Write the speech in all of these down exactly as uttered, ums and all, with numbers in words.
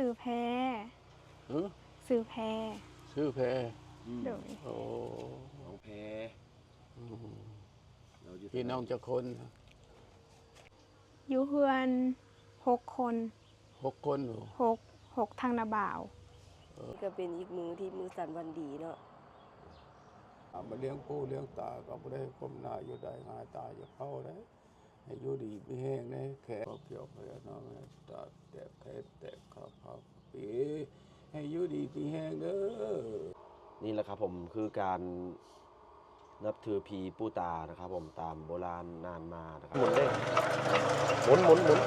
ชื่อแพร หึ ชื่อแพร ชื่อแพร อืม โดย โอ้ น้องแพร อืม เราอยู่ พี่น้องจักคน อยู่เฮือนหกคน หกคนบ่ หกหกทางนาบ่าว นี่ก็เป็นอีกมื้อที่มื้อสันวันดีเนาะ เอามาเลี้ยงปู่เลี้ยงตาก็บ่ได้ก้มหน้าอยู่ได้หงายตาอยู่เฝ้าได้ ให้อยู่ดีมีแฮงแน่แขนเกี่ยวไปเนาะตาแตกแขนแตกขาขาปีให้อยู่ดีมีแฮงเด้อ นี่แหละครับผมคือการนับถือผีปู่ตานะครับผมตามโบราณนานมานะครับหมุนเร่งหมุนหมุนหมุน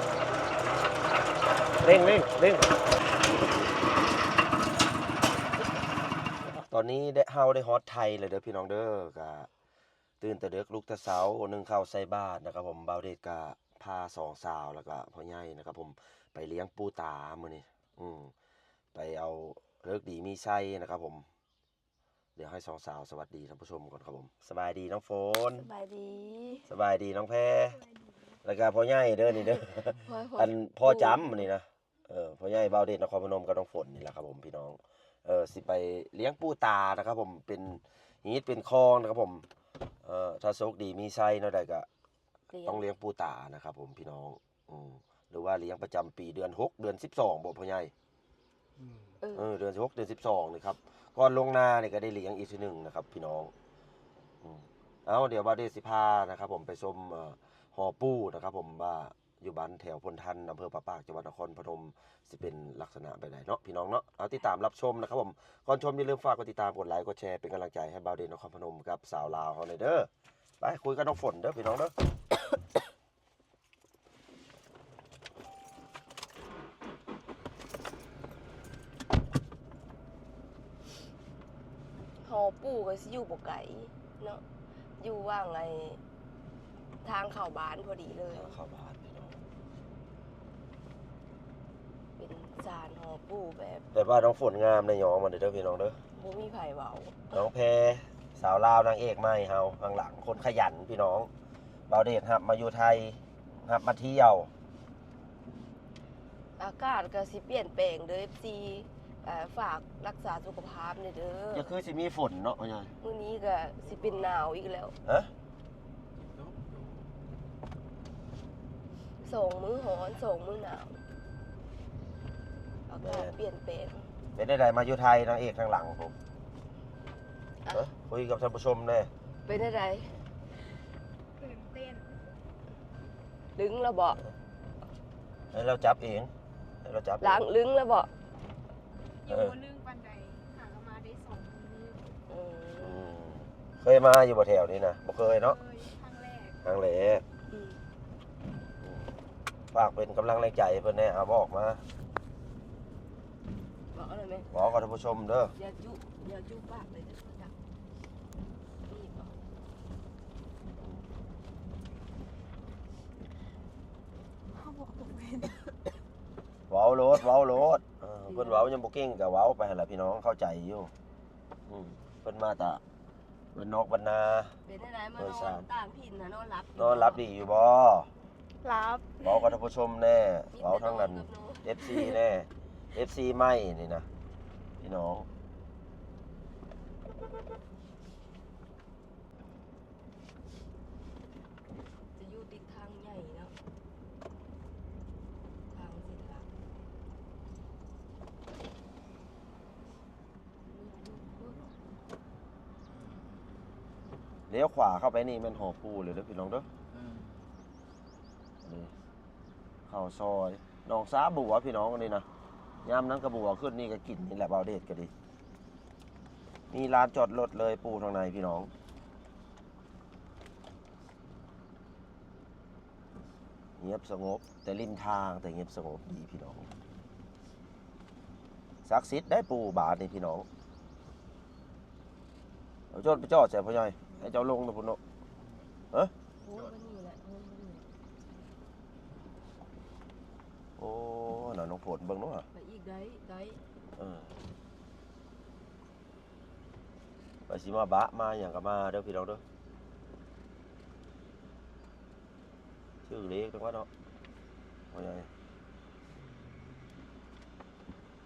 เร่งเร่งเร่งตอนนี้ได้เฮาได้ฮอดไทยเลยเด้อพี่น้องเด้อกะตื่นแต่เด็กลุกแต่เช้านึ่งข้าวใส่บาตรนะครับผมบ่าวเดชกะพาสองสาวแล้วก็พ่อใหญ่นะครับผมไปเลี้ยงปู่ตามื้อนี้อืมไปเอาเลิกดีมีชัยนะครับผม เดี๋ยวให้สองสาวสวัสดีท่านผู้ชมก่อนครับผมสบายดีน้องฝน สบายดี สบายดีน้องแพรแล้วก็พ่อใหญ่เด้อนี่เด้อ พ่อพ่อ อันพ่อจำนี่นะเออพ่อใหญ่บ่าวเดชนครพนมกับน้องฝนนี่แหละครับผมพี่น้องเออสิไปเลี้ยงปู่ตานะครับผมเป็นฮีตเป็นคองนะครับผมเออถ้าโชคดีมีชัยเนาะได้ก็ เลี้ยง ต้องเลี้ยงปู่ตานะครับผมพี่น้องอืมหรือว่าเลี้ยงประจำปีเดือนหกเดือนสิบสองบ่พ่อใหญ่ เออ เออเดือนหกเดือนสิบสองนี่ครับก่อนล่วงหน้านี่ก็ได้เลี้ยงอีกทีหนึ่งนะครับพี่น้องอืมเอาเดี๋ยวบ่าวเดชสิพานะครับผมไปชมเอ่อหอปู่นะครับผมว่าอยู่บ้านแถวพลทันอำเภอป่าปากจังหวัดนครพนมสิเป็นลักษณะแบบไหนเนาะพี่น้องเนาะเอาติดตามรับชมนะครับผมก่อนชมอย่าลืมฝากกดติดตามกดไลค์กดแชร์เป็นกำลังใจให้บ่าวเดชนครพนมกับสาวลาวเฮาหน่อยเด้อไปคุยกับน้องฝนเด้อพี่น้องเด้อ หอปู่ก็สิอยู่บ่ไกลเนาะ อยู่ว่างไอ้ทางเข้าบ้านพอดีเลย ทางเข้าบ้านพี่น้อง เป็นศาลหอปู่แบบ แต่ว่าน้องฝนงามในยองมันเด้อพี่น้องเด้อ บ่มีไผเว้า น้องแพรสาวลาวนางเอกใหม่เฮาข้างหลังคนขยันพี่น้องบ่าวเดชรับมาอยู่ไทยรับมาเที่ยว อากาศก็สิเปลี่ยนแปลงเด้อ เอฟซี เอ่อฝากรักษาสุขภาพหน่อยเด้อ จะคือสิมีฝนเนาะพ่อใหญ่ มื้อนี้ก็สิเป็นหนาวอีกแล้ว ฮะ สองมื้อร้อนสองมื้อหนาว อากาศเปลี่ยนแปลง เป็นได้ใดมาอยู่ไทยนางเอกข้างหลังผม อ่ะ เอ้อคุยกับท่านผู้ชมแน่ เป็นอะไร ตื่นเต้น ลึงแล้วบ่ ให้เราจับเองให้เราจับเอง ล้างลึงแล้วบ่ อยู่บ่ลึงปานใดหากนมาได้สองมื้อ อืม อืมเคยมาอยู่บ่แถวนี้นะบ่เคยเนาะ เคยครั้งแรก ครั้งแรก อืม ฝากเป็นกำลังแรงใจให้เพิ่นแน่เอาบอกมา บอกอะไรไหม บอกกับท่านผู้ชมเด้อ อย่าจุอย่าจุปากเลยเด้อจ้ะนี่บอก เขาบอกตกเวน เว้าโลดเว้าโลดเออเพิ่นเว้ายังบ่เก่งก็เว้าไปหั่นล่ะพี่น้องเข้าใจอยู่อืมเพิ่นมาแต่บ้านนอกบ้านนา เป็นอะไรมา เออน อ สาม นต่างถิ่นนะนอนหลับ นอนหลับดีอยู่บ่ รับ เว้ากับท่านผู้ชมแน่เว้าทั้งนั้น เอฟซี แน่ เอฟซี ใหม่นี่นะพี่น้อง จะอยู่ติดทางใหญ่เนาะทางเส้นหลัก เลี้ยวขวาเข้าไปนี่แม่นหอปู่เลยเด้อพี่น้องเด้อ อืม นี่เข้าซอยหนองสาบัวพี่น้องอันนี้นะยามนั้นกระบัวขึ้นนี่ก็กินนี่แหละบ่าวเดชก็ดี มีลานจอดรถเลยปู่ทางในพี่น้อง เงียบสงบ แต่ริมทางแต่เงียบสงบดีพี่น้องศักดิ์สิทธิ์ได้ปู่บาทนี่พี่น้องเอาจอดไปจอดใส่พ่อใหญ่ให้เจ้าลงนะพุ่นเนาะ โอ้ยวันนี้แหละโอ้ยวันนี้แหละ โอ้น่ะน้องฝนเบิ่งเนาะ ไปอีกได้ได้ เออไปสิมาบะมาอย่างก็มาเด้อพี่น้องเด้อชื่อเลขจังหวัดเนาะว่าไง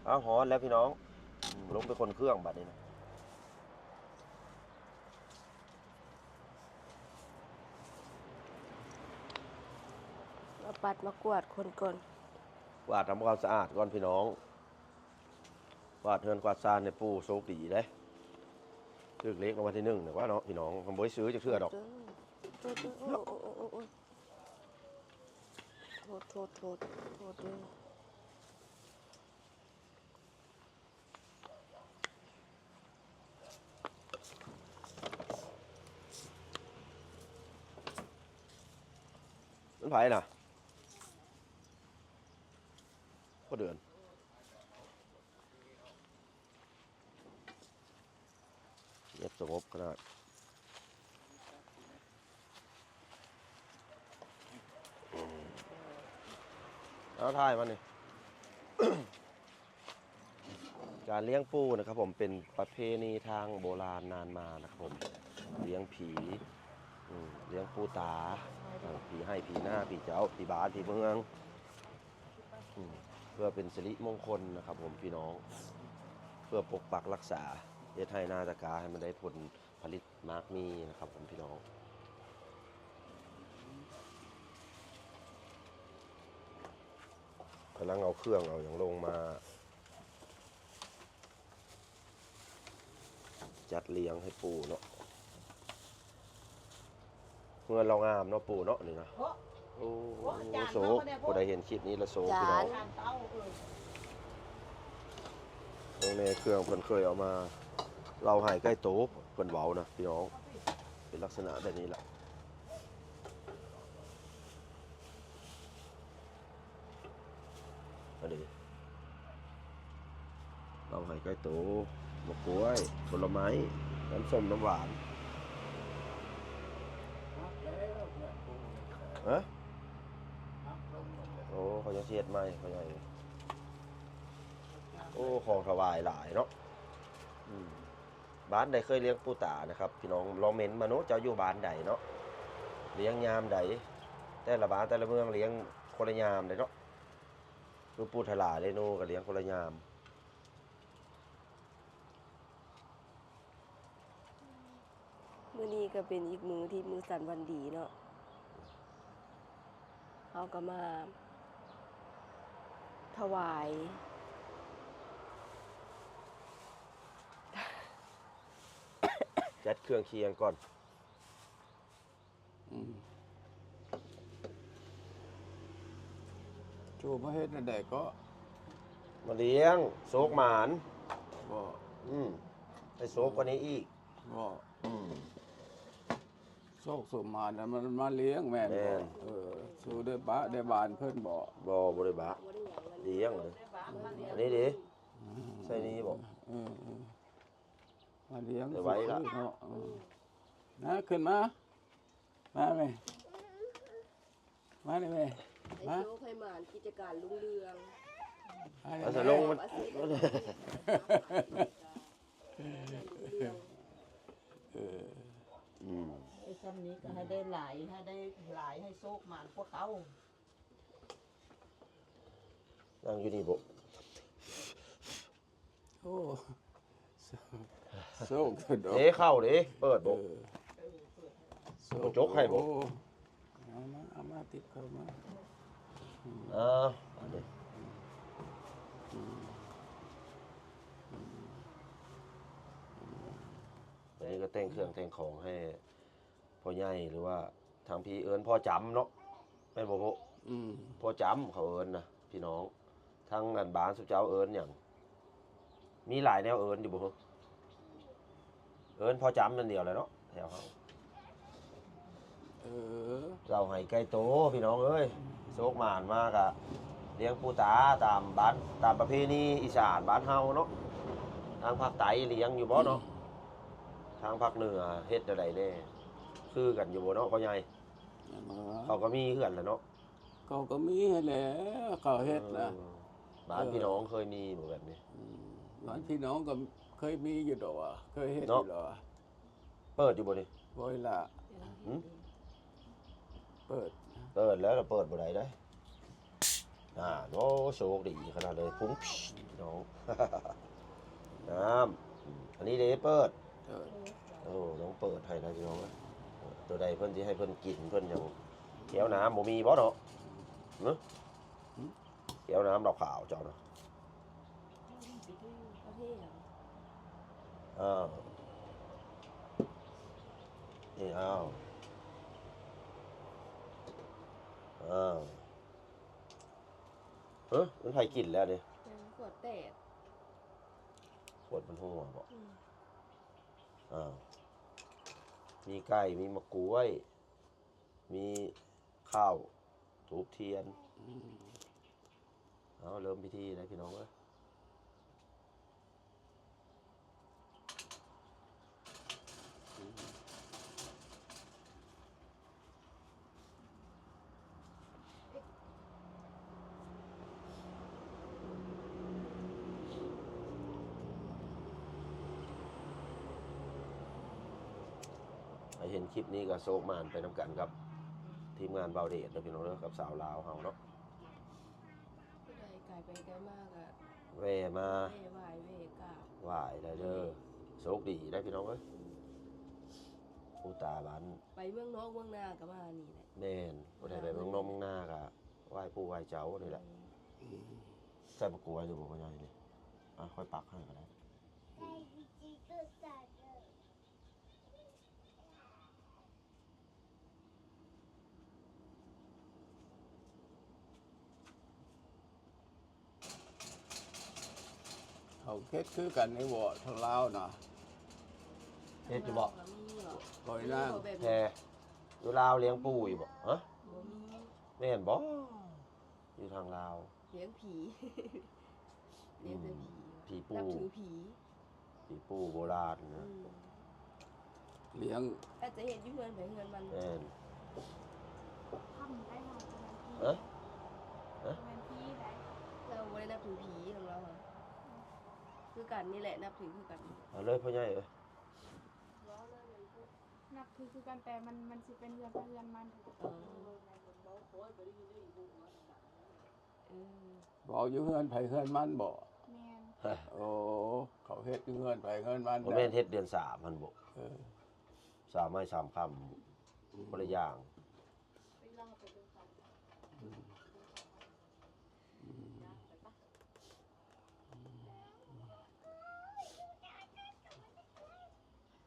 อ้าว ฮ้อนแล้วพี่น้อง อืม ลงไปคนเครื่องบัดนี้นะ มาปัดมากวาดคนก่อน กวาดทำความสะอาดก่อนพี่น้อง กวาดเฮือนกวาดซานให้ปู่โชคดีเด้ ถืกเลขรางวัลที่หนึ่งเนี่ยว่าเนาะพี่น้อง ผมบ่ได้ซื้อจักเทื่อดอก โทษเด้อ โทษโทษโทษโทษโทษโทษเด้อ มันไผน่ะ พ่อเดือน เงียบสงบขนาด เอาถ่ายมานี่ การเลี้ยงปู่นะครับผม เป็นประเพณีทางโบราณนานมานะครับผม เลี้ยงผี อืม เลี้ยงปู่ตา เอ่อ ผีไฮ่ ผีนา ผีเจ้า ผีบ้าน ผีเมือง อืม เพื่อเป็นสิริมงคลนะครับผมพี่น้อง เพื่อปกปักรักษา เฮ็ดไฮ่นาตะกาให้มันได้ผลผลิตมากมีนะครับผมพี่น้อง กำลังเอาเครื่องเอาหยังลงมา จัดเลี้ยงให้ปู่เนาะ เฮือนเรางามเนาะปู่เนาะนี่นะ เพราะ โอ้ โชค ผู้ใดเห็นคลิปนี้แล้วโชคพี่น้อง ทานเต้าเออ เบิ่งแน่เครื่องเพิ่นเคยเอามา เล่าไฮ่ใกล้โตเพิ่นเว้านะพี่น้อง เป็นลักษณะแบบนี้แหละ อันนี้ เล่าไฮ่ใกล้โต มะกล้วย ผลไม้ น้ำส้มน้ำหวาน ฮะ โอ้ เขายังสิเฮ็ดใหม่ เขาใหญ่ โอ้ ของถวายหลายเนาะ อืม บ้านใดเคยเลี้ยงปู่ตานะครับ พี่น้องลองเม้นมาเนาะ เจ้าอยู่บ้านใดเนาะ เลี้ยงยามใด แต่ละบ้านแต่ละเมืองเลี้ยงคนละยามเลยเนาะ คือปู่ทลาเรโนก็เลี้ยงคนละยาม มื้อนี้ก็เป็นอีกมื้อที่มื้อสันวันดีเนาะ เฮาก็มาถวาย จัดเครื่องเคียงก่อน อืม โจมาเฮ็ดอันใดก็ มาเลี้ยงโชคหมาน บ่ อืม ให้โชคกว่านี้อีก บ่ อืม โชคสมมานะมันมาเลี้ยงแม่น แม่ บ่ น เออสู้ได้ปะได้บานเพิ่นบ่ บ่บ่ได้บะเลี้ยงเลย อันนี้ดิ ใส่นี่บ่ เออเออมาเลี้ยง เดี๋ยวไว้ละ เนาะเออนะขึ้นมา มาแม่มาเลยแม่ ให้ มา โชคให้หมานกิจการรุ่งเรือง มาเลย เอาสะลงมัน เออ อืม ไอ้ซ้ำนี้ก็ให้ได้หลายให้ได้หลายให้โชคหมานพวกเขา นั่งอยู่นี่บ่ โอ้โชคดอก เด้เข้าเด้เปิด เอ บ่ อ โอ้จกให้บ่ โอ้เอามาเอามาติดเข้ามา เอออันนี้ อันนี้ก็แต่งเครื่องแต่งของให้พ่อใหญ่หรือว่าทางพี่เอิ้นพ่อจ๋ำเนาะ แม่นบ่พ่อ อืม พ่อจ๋ำเขาเอิ้นนะพี่น้อง ทางอันบ้านสุเจ้าเอิ้นหยัง มีหลายแนวเอิ้นอยู่บ่ เอิ้นพ่อจ๋ำนั่นเดียวแหละเนาะแถวเฮา เออ เล่าไฮ่ใกล้โตพี่น้องเอ้ย โชคหมานมากอะเลี้ยงปู่ตาตามบ้านตามประเพณีอีสานบ้านเฮาเนาะ ทางภาคใต้เลี้ยงอยู่บ่เนาะ ทางภาคเหนือเฮ็ดแนวใดแน่ คือกันอยู่บ่เนาะพ่อใหญ่ เอามา เขาก็มีเฮือนแหละเนาะ เขาก็มีแหละเขาเฮ็ดนะ เออบ้านพี่น้องเคยมีบ่แบบนี้ อืมบ้านพี่น้องก็เคยมีอยู่ดอกว่าเคยเฮ็ด เนาะ อยู่ดอกว่า เปิดอยู่บ่นี่ บ่อยละ หึ เปิด เปิดแล้วก็เปิดบ่ได้เด้อ อ่า โอ้ โชคดีขนาดเลย พุง น้อง น้ำ อืม อันนี้เด้เปิด เออ โอ้ น้องเปิดให้นะพี่น้องนะ ตัวใดเพิ่นสิให้เพิ่นกิน เพิ่นหยัง แก้วน้ำบ่มีบ่เนาะ หึ แก้วน้ำดอกขาวเจ้านะ อ้าว นี่ อ้าว อ้าว เอ๊ะ มันไผกินแล้วนี่ เป็นขวดแตก ขวดมันหัวบ่ อืม อ้าว มีไก่ มีหมากกล้วย มีข้าว ธูปเทียน อืม เอา เริ่มพิธีเลยพี่น้องเอ้ย ใครเห็นคลิปนี้ก็โชคหมานไปนำกันกับทีมงานบ่าวเดชเด้อพี่น้องเด้อ กับสาวลาวเฮาเนาะ ผู้ใดไกลไปไกลมากอะ แวะมา แวะไหว้แวะกราบ ไหว้ได้เด้อ โชคดีได้พี่น้องเอ้ย อืม ผู้ตาบ้าน ไปเมืองนอกเมืองนาก็มานี่แหละ แม่น ผู้ใดไปเมืองนอกเมืองนาก็ไหว้ปู่ไหว้เจ้านี่แหละ อืม ใส่หมากกล้วยอยู่บ่พ่อใหญ่นี่ อ่ะ ค่อยปักให้ก็ได้ เขาเฮ็ดคือกันนี่บ่ ทางลาวน่ะ เฮ็ดอยู่บ่ ก็มีบ่ บ่อยนาง มีบ่แบบนี้ แฮ่ อยู่ลาวเลี้ยงปู่อยู่บ่ ฮะ บ่มี แม่นบ่ อยู่ทางลาว เลี้ยงผี เลี้ยงแต่ผี อืม ผีปู่ นับถือผี ผีปู่โบราณนะ อืม เลี้ยง อาจจะเฮ็ดอยู่เฮือนไผเฮือนมัน แม่น ทำได้ค่ะ เอ๊ะ เอ๊ะ แม่นผีได้ เราบ่ได้นับถือผีของเราค่ะ คือกันนี่แหละ นับถือคือกัน เอาเลยพ่อใหญ่เอ้ย นับถือคือกัน แต่มัน มันสิเป็นเฮือนไผเฮือนมัน เออ เออ เว้าอยู่เฮือนไผเฮือนมันบ่ แม่น โอ้ เขาเฮ็ดอยู่เฮือนไผเฮือนมัน บ่แม่นเฮ็ดเดือนสามหั่นบ่ เออ สามไม้สามคำ คนละอย่าง อืม อืม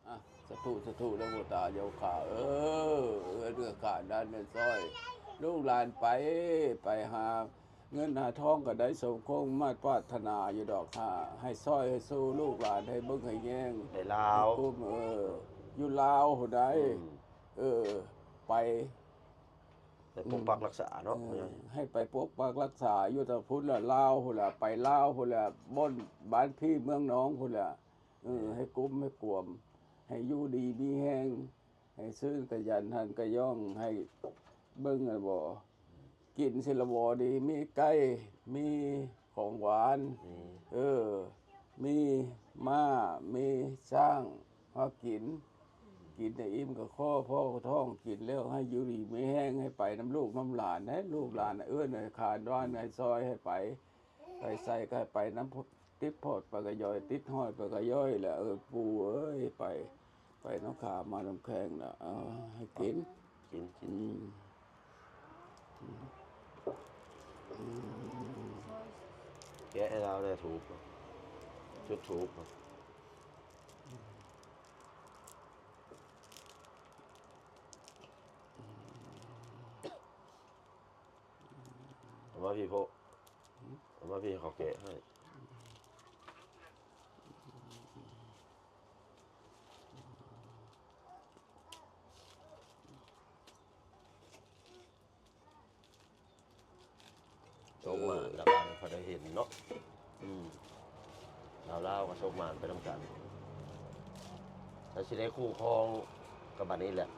อ่ะ สาธุ สาธุ แล้วหลวงตาเจ้าข้า เออ เอื้อเดื้อข้าด้านเงินซอย ลูกหลานไป ไปหาเงินหาทองก็ได้สมคงมาดปรารถนาอยู่ดอกข้า ให้ซอยให้สู้ลูกหลาน ให้เบิ่งให้แยง ให้ลาว ให้กุม เออ อยู่ลาวผู้ใด อืม เออ ไป ไปปกปักรักษาเนาะ เออ ให้ไปปกปักรักษาอยู่แต่พุ้นละ ลาวพุ้นละ ไปลาวพุ้นละ บ่อนบ้านพี่เมืองน้องพุ้นละ เออ ให้กุมให้กวม ให้อยู่ดีมีแฮง ให้ซื่นขยันหันกะย่อง ให้เบิ่งอะบ่ กินสิละบ่ดี มีไก่ มีของหวาน มี เออ มีม้า มีช้าง มากิน กินให้อิ่มกะคอ พอกะท้อง กินแล้วให้อยู่ดีมีแฮง ให้ไปนำลูกนำหลาน ให้ลูกหลานเอิ้นให้ขานว่าให้ซอยให้ไป ไปใส่กะให้ไปนำติดพอดไปกะย่อย ติดห้อยไปกะย่อยแหละ เออ ปู่เอ้ย ไป ไปนำขามานำแข้งน่ะ เออ ให้กิน กิน กิน อืม อืม อืม แกะให้ลาวแด่ธูป จุดธูป เอามาพี่โพะ เอามาพี่ เขาแกะให้ โชคหมานละบาดนี้พอได้เห็นเนาะ อืม ลาวๆ ก็โชคหมานไปนำกัน แล้วสิได้คู่ครองกับบัดนี้แหละ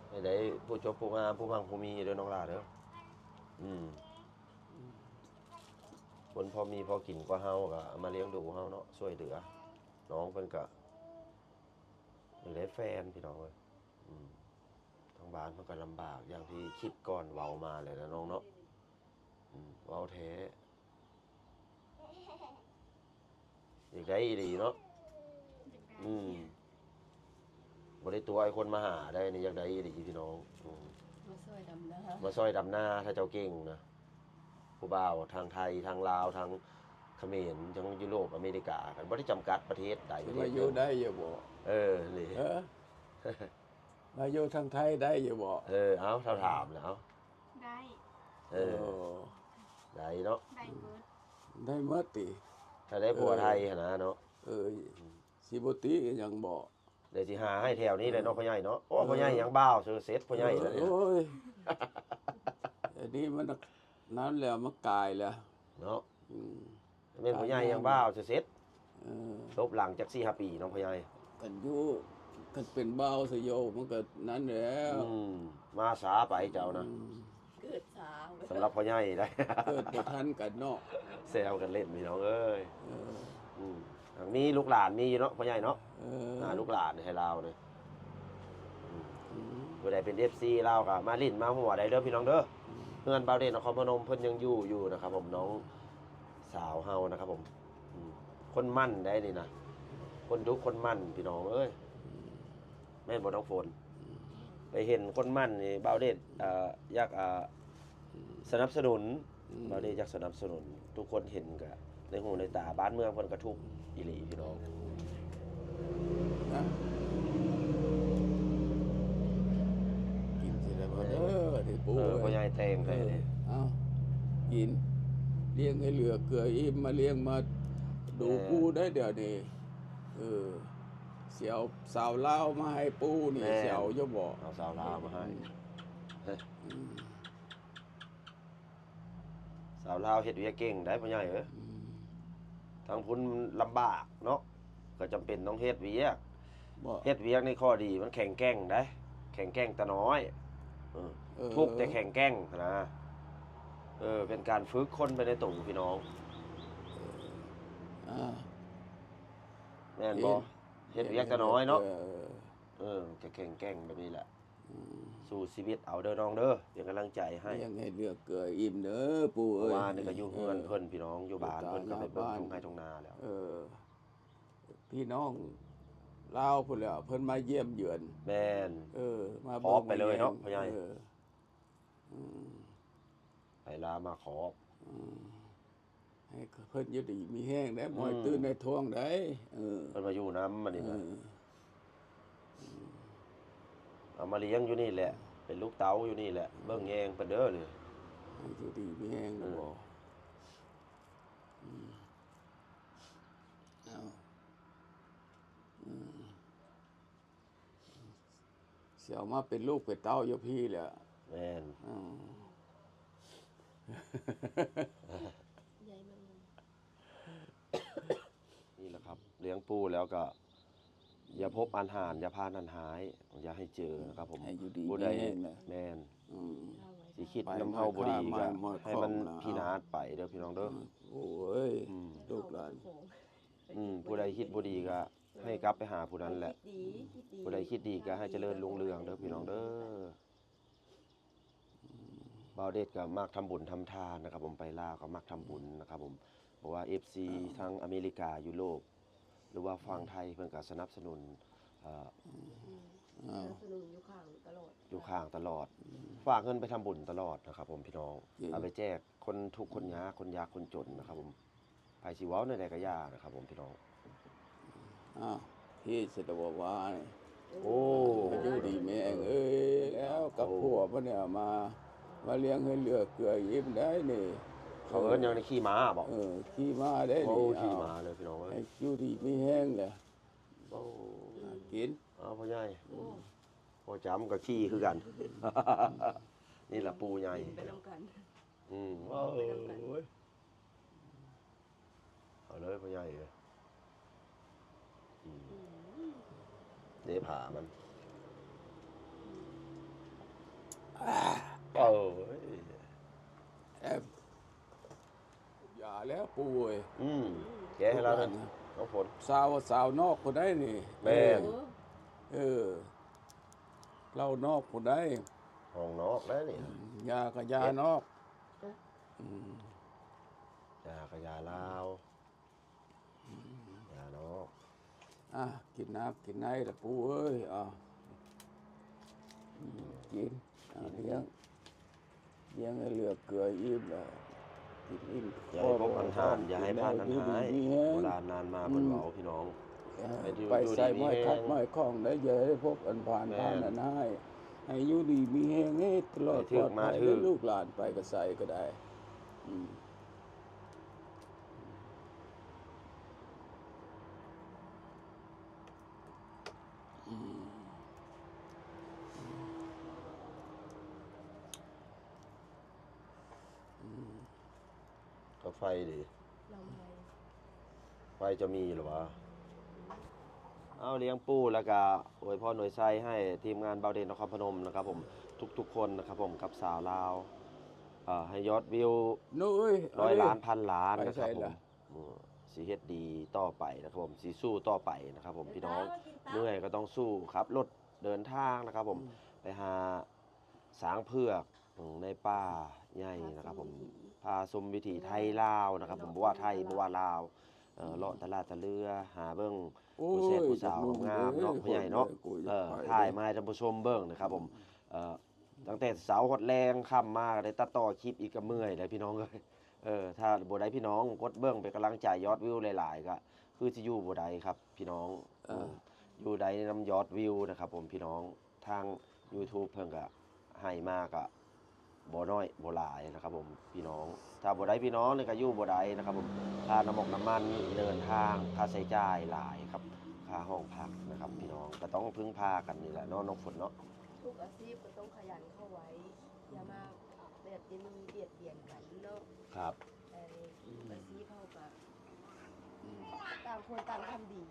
ให้ได้ผู้จบผู้งาม ผู้มั่งผู้มีเด้อน้องหล่าเด้อ อืม คนพอมีพอกินกว่าเฮาก็เอามาเลี้ยงดูเฮาเนาะ ช่วยเหลือ น้องเพิ่นก็อยากได้แฟนพี่น้องเอ้ย อืม ทางบ้านเพิ่นก็ลำบากอย่างที่คิดก่อนเว้ามาเลยนะน้องเนาะ อืม เว้าแท้ ได้อีหลีเนาะ อืม บ่ได้ตั๋วให้คนมาหาได้นี่ อยากได้อีหลีพี่น้อง อืม มาซอยดำนา มาซอยดำนา ถ้าเจ้าเก่งนะ ผู้บ่าวทางไทย ทางลาว ทางเขมร ทางยุโรป อเมริกา กันบ่ได้จำกัดประเทศใดประเทศหนึ่ง มาอยู่ได้อยู่บ่ เออ นี่ เออ มาอยู่ทางไทยได้อยู่บ่ เออ เอา เท่าถามแล้ว ได้ เออ โอ้ ได้เนาะ ได้เบิด ได้เมิดติ ถ้าได้ผัวไทยหั้นนะเนาะ เออ สิบ่ติหยังบ่ เดี๋ยวสิหาให้แถวนี้เลยเนาะ เออ พ่อใหญ่เนาะ โอ้ เออ พ่อใหญ่ยังบ่าวเสร็จ พ่อใหญ่แล้วเนี่ย โอ้ย อันนี้มันนั้นแล้ว มันกายแล้ว เนาะ อืม แม่นพ่อใหญ่ยังบ่าวเสร็จ เออ ลบหลังจากสี่ห้าปีเนาะพ่อใหญ่ คันอยู่ คันเป็นบ่าวสยบมันก็นั้นแล้ว อืม มาสาไปเจ้านะ อืม เกิดสา สำหรับพ่อใหญ่ได้ เกิดบ่ทันกันเนาะ แซวกันเล่นพี่น้องเอ้ย เออ อืม มีลูกหลานมีอยู่เนาะพ่อใหญ่เนาะ เออ อ่า ลูกหลานให้ลาวเนี่ย อืม อืม ผู้ใดเป็น เอฟซี ลาวก็มาลิ้นมาหัวได้เด้อพี่น้องเด้อ อืม เฮือนบ่าวเดชนครพนมเพิ่นยังอยู่อยู่นะครับผม น้องสาวเฮานะครับผม อืม คนมั่นได้นี่นะ คนดุคนมั่นพี่น้องเอ้ย อืม แม่นบ่น้องฝน อืม ไปเห็นคนมั่นนี่บ่าวเดช เอ่อ อยาก เอ่อ อืม สนับสนุน อืม บ่าวเดชอยากสนับสนุน ทุกคนเห็นก็ในหูในตา บ้านเมืองเพิ่นกระทุกข์อีหลีพี่น้อง นะ กินสิได้บ่เด้อ ที่ปู่ เออ เอ้ย พ่อใหญ่แต่งให้ เออ นี่ เอา กิน เลี้ยงให้เหลือเกืออิ่ม มาเลี้ยงมาดู แม่ ปู่ได้เดี๋ยวนี้ เออ สิเอาสาวลาวมาให้ปู่นี่ แม่ สิเอาอยู่บ่ เอาสาวลาวมาให้ อืม สาวลาวเฮ็ดเวียกเก่งได้พ่อใหญ่เอ้ย อืม ทางพุ้นลำบากเนาะ ก็จำเป็นต้องเฮ็ดเวียก บ่ เฮ็ดเวียกนี่ข้อดีมันแข็งแกร่งได้ แข็งแกร่งแต่น้อย เออ เออ ทุกข์แต่แข็งแกร่งนะ เออ เป็นการฝึกคนไปในตัวพี่น้อง เออ อ่า แม่นบ่ เฮ็ด เฮ็ดเวียกแต่น้อยเนาะ เออ เออ จะแข็งแกร่งแบบนี้แหละ อืม สู้ชีวิตเอาเด้อน้องเด้อ เป็นกำลังใจให้ เลี้ยงให้เหลือเกืออิ่มเด้อปู่เอ้ย เพราะว่านี่ก็อยู่เฮือนเพิ่นพี่น้อง อยู่บ้านเพิ่นก็ไปเบิ่งทุ่งไร่ทุ่งนาแล้ว เออ พี่น้องลาวพุ้นแหล้ว เพิ่นมาเยี่ยมเยือน แม่น เออ มา ขอไปเลยเนาะ เบิ่งมาแยง พ่อใหญ่ เออ อืม ไปลาวมาขอ อืม ให้เพิ่นอยู่ดีมีแฮงได้ อืม มอยตื้นในท้องได้ เออ เพิ่นมาอยู่นำบัดนี้นะ เออ เอามาเลี้ยงอยู่นี่แหละ เป็นลูกเต้าอยู่นี่แหละ เบิ่งแยงเพิ่นเด้อนี่ ให้อยู่ดีมีแฮงนะ เออ บ่ อืม เอา อืม สิเอามาเป็นลูกเป็นเต้าอยู่พี้แหละ แม่น อืม ใหญ่มากเลย นี่แหละครับ เลี้ยงปู่แล้วก็ อย่าพบอันหาน อย่าพลาดอันหาย อย่าให้เจอนะครับผม ให้อยู่ดี ผู้ใด มีแฮงนะ แม่น อืม สิคิดนำเฮาบ่ดีก็ ไปมา ให้มัน มา พินาศไปเด้อพี่น้องเด้อ อืม โอ้ย อืม ลูกหลาน อืม ผู้ใดคิดบ่ดีก็ให้กลับไปหาผู้นั้นแหละ คิดดี คิดดี ผู้ใดคิดดีก็ให้เจริญรุ่งเรืองเด้อพี่น้องเด้อ บ่าวเดชก็มักทำบุญทำทานนะครับผม ไปลาวก็มักทำบุญนะครับผม เพราะว่า เอฟซี อ่า ทั้งอเมริกา ยุโรป หรือว่าฝั่งไทยเพิ่นก็สนับสนุน เอ่อ อืม อ่า สนับสนุนอยู่ข้างตลอด อยู่ข้างตลอด อืม ฝากเงินไปทำบุญตลอดนะครับผมพี่น้อง จริง เอาไปแจกคนทุกข์คนยาก คนยากคนจนนะครับผม ไผสิเว้าแนวใดก็อย่านะครับผมพี่น้อง อ้าว พี่เสด็จบอกว่า โอ้ อยู่ดีแม่งเอ้ย แล้วกับ โอ้ ผัวมันเนี่ยมา มาเลี้ยงให้เหลือเกืออิ่มได้นี่ เขาเอิ้นหยังนี่ ขี่ม้าบ่ เออ ขี่ม้าได้นี่ โอ้ ขี่ม้าเลยพี่น้องเอ้ย ให้อยู่ดีมีแฮงเลย โอ้ อ่ะ กิน เอาพ่อใหญ่ โอ้ พ่อจ๋ำก็ขี่คือกัน นี่ล่ะปู่ใหญ่ กินไปนำกัน อืม กินไปนำกัน โอ้ย เอาเลยพ่อใหญ่เอ้ย อืม อืม เด้ผ่ามัน อ่า เอ้ย แอบ อย่าแล้วปู่เอ้ย อืม แกะให้เราหน่อย ลูกหลาน น้องฝน สาว สาวนอกผู้ใดนี่ แม่น เออ เออ เหล้านอกผู้ใด ห้องนอกแล้วนี่ อืม ยาก็ยานอก เอ๊ะ อืม ยาก็ยาลาว อืม ยา อ่ะ กินน้ำกินในละปู่เอ้ย อ่ะ อืม กิน อ่ะ เลี้ยง เลี้ยงให้เหลือเกืออิ่มละ กินอิ่ม อย่าให้พบอันหาน อย่าให้พลาดอันหาย อยู่ดีมีแฮง โบราณนานมาเพิ่นเว้าพี่น้อง เออ ให้อยู่ ไป อยู่ ใส่ ดีมี ไม้ แฮง คัดไม้ของได้ อย่าให้พบอันผ่าน แม่น ผ่านอันหาย ให้อยู่ดีมีแฮง ให้ตลอด ไปถึก ปลอดภัย มาถึก ให้ลูกหลานไปกะไสกะได้ อืม อืม อืม กาไฟดิ เราไม่ ไฟจะมีหรือวะ เอาเลี้ยงปู่แล้วก็อวยพรอวยชัยให้ทีมงานบ่าวเด่นนครพนมนะครับผม ทุกๆคนนะครับผม กับสาวลาว เอ่อ ให้ยอดวิว นุ้ย ร้อย เอาดิ ล้าน พันล้านนะครับผม ไปใส่ละ อืม สิเฮ็ดดีต่อไปนะครับผม สิสู้ต่อไปนะครับผม พี่น้อง เมื่อยก็ต้องสู้ครับ รถเดินทางนะครับผม อืม ไปหาช้างเผือก อืม ในป่าใหญ่นะครับผม พาชมวิถีไทยลาวนะครับผม บ่ว่าไทย บ่ว่าลาว เอ่อ เลาะตะลาดตะเลือ หาเบิ่ง โอ้ย ผู้แซ่บผู้สาวงามเนาะ อยากเบิ่งเด้อ พ่อใหญ่เนาะ คนเลย กูอยากไป เออ ถ่ายมาให้ท่านผู้ชมเบิ่งนะครับผม เอ่อ ตั้งแต่เช้าฮอดแลง ค่ำมาก็ได้ตัดต่อคลิปอีก ก็เมื่อยแล้วพี่น้องเอ้ย เออ ถ้าบ่ได้พี่น้องกดเบิ่งเป็นกำลังใจ ยอดวิวหลายๆ ก็คือสิอยู่บ่ได้ครับพี่น้อง เออ เออ อยู่ได้นำยอดวิวนะครับผมพี่น้อง ทาง YouTube เพิ่นก็ให้มาก็บ่น้อยบ่หลายนะครับผมพี่น้อง ถ้าบ่ได้พี่น้องนี่ก็อยู่บ่ได้นะครับผม ค่าน้ำมกน้ำมัน เดินทาง ค่าใช้จ่ายหลายครับ ค่าห้องพักนะครับพี่น้อง ก็ต้องพึ่งพากันนี่แหละเนาะ น้องฝนเนาะ ทุกอาชีพก็ต้องขยันเข้าไว้ อย่ามาแบบจะมีเบียดเบียนกันเนาะ ครับ เออ ทุกอาชีพเฮาก็ อืม ต่างคนต่างทำดี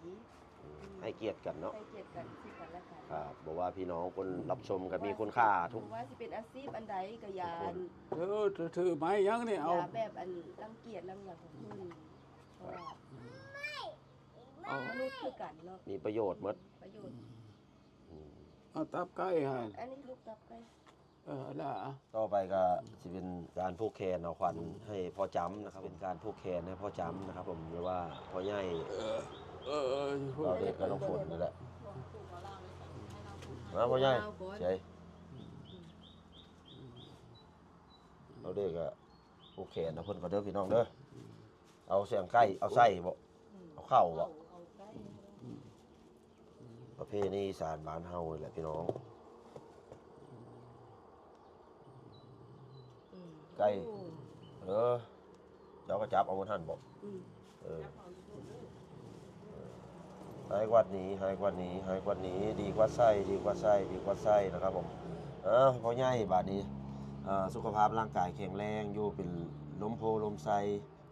อืม ให้เกียรติกันเนาะ ให้เกียรติกันซึ่งกันและกัน ครับ บ่ว่าพี่น้องคนรับชมก็มีคุณค่าทุก บ่ว่าสิเป็นอาชีพอันใดก็อย่า ทุกคน เออ ถือ ถือไม้ยังนี่ เอา อย่าแบบอันรังเกียจรังหยังของคน เพราะว่า เอา มนุษย์คือกันเนาะ มีประโยชน์หมด ประโยชน์ อืม เอาตับไก่ให้ อันนี้ลูกตับไก่ เออ เอาล่ะ ต่อไปก็สิเป็นการผูกแขนเอาขวัญให้พ่อจำนะครับ เป็นการผูกแขนให้พ่อจำนะครับผม หรือว่าพ่อใหญ่ เออ เออ เออ บ่าวเด่นกับน้องฝนนี่แหละ มาพ่อใหญ่ ใส่ บ่าวเด่นก็ผูกแขนนะเพิ่นก็เด้อพี่น้องเด้อ เอาเสียงไก่ เอาไส้บ่ เอาเข้าบ่ ประเพณีอีสานบ้านเฮานี่แหละพี่น้อง อืม ไก่ โอ้ เออ เจ้าก็จับเอาบนหั่นบ่ อืม เออ หายกว่านี้ หายกว่านี้ หายกว่านี้ ดีกว่าไส้ ดีกว่าไส้ ดีกว่าไส้นะครับผม เออ พ่อใหญ่บาดนี้ เอ่อ สุขภาพร่างกายแข็งแรง อยู่เป็นลมโพลมไส้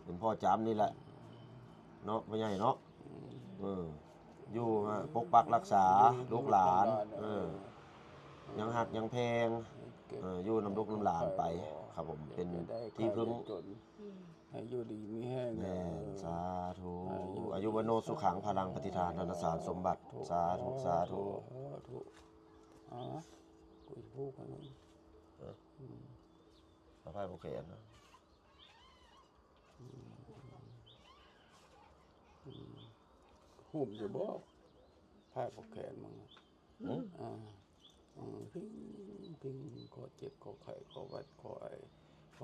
เป็นพ่อจำนี่แหละ เนาะ พ่อใหญ่เนาะ เออ อยู่ฮะ ปกปักรักษาลูกหลาน เออ ยังฮักยังแพง เออ อยู่นำลูกนำหลานไป ครับผม เป็นที่พึ่ง อืม ให้อยู่ดีมีแฮง แม่น สาธุ อายุวัณโณสุขัง พลัง ปฏิภาณ ธนสารสมบัติ สาธุ สาธุ สาธุ อ๋อ กูจะพูดกัน เออ อืม เอาผ้าผูกแขนนะ อืม อืม หุ้มอยู่บ่ ผ้าผูกแขนมึง หืม อ่า อืม พิง พิง ข้อเจ็บ ข้อไข้ ข้อหวัด ข้อไอ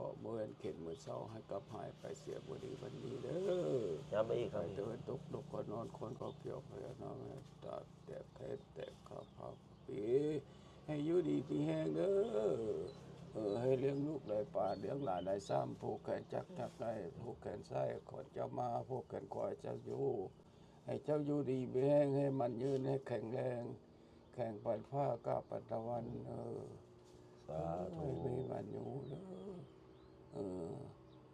ข้อเมื่อย เข็นมือเศร้า ให้กลับหายไปเสียบ่ดีวันนี้เด้อ ย้ำมาอีกครับ ไปเถิดตกนกก็นอน คนก็เกี่ยว พยานอน ตาแตก ไข่แตก ข้าวเผา ปี ให้อยู่ดีมีแฮงเด้อ เออ ให้เลี้ยงลูกได้ปาน เลี้ยงหลานได้ซ้ำ ผูกแขนจักจักได้ ผูกแขนซ้ายขอเจ้ามา ผูกแขนขวาเจ้าอยู่ ให้เจ้าอยู่ดีมีแฮง ให้มันยืน ให้แข็งแรง แข็งปานฟ้า กล้าปานตะวัน เออ สาธุ ให้มีมันอยู่เด้อ เออ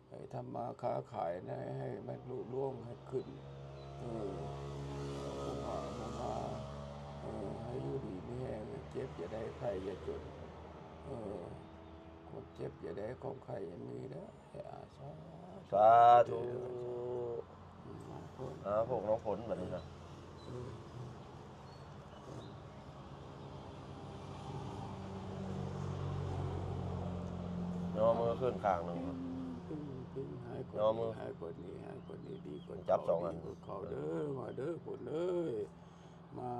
ให้ทำมาค้าขายนะ ให้มันลุล่วงให้ขึ้น เออ มามา เออ ให้อยู่ดีมีแฮง เจ็บอย่าได้ ไข้อย่าจน เออ คนเจ็บอย่าได้ ของไข้อย่ามีเด้อ สาธุ สาธุ อืม อ่า พวกน้องฝนแบบนี้นะ อืม ย่อมือขึ้นข้างหนึ่ง อืม หายกว่านี้ หายกว่านี้ หายกว่านี้ ดีกว่า จับสองอัน ดีกว่าเขาเด้อ มาเด้อ คนเอ้ย มา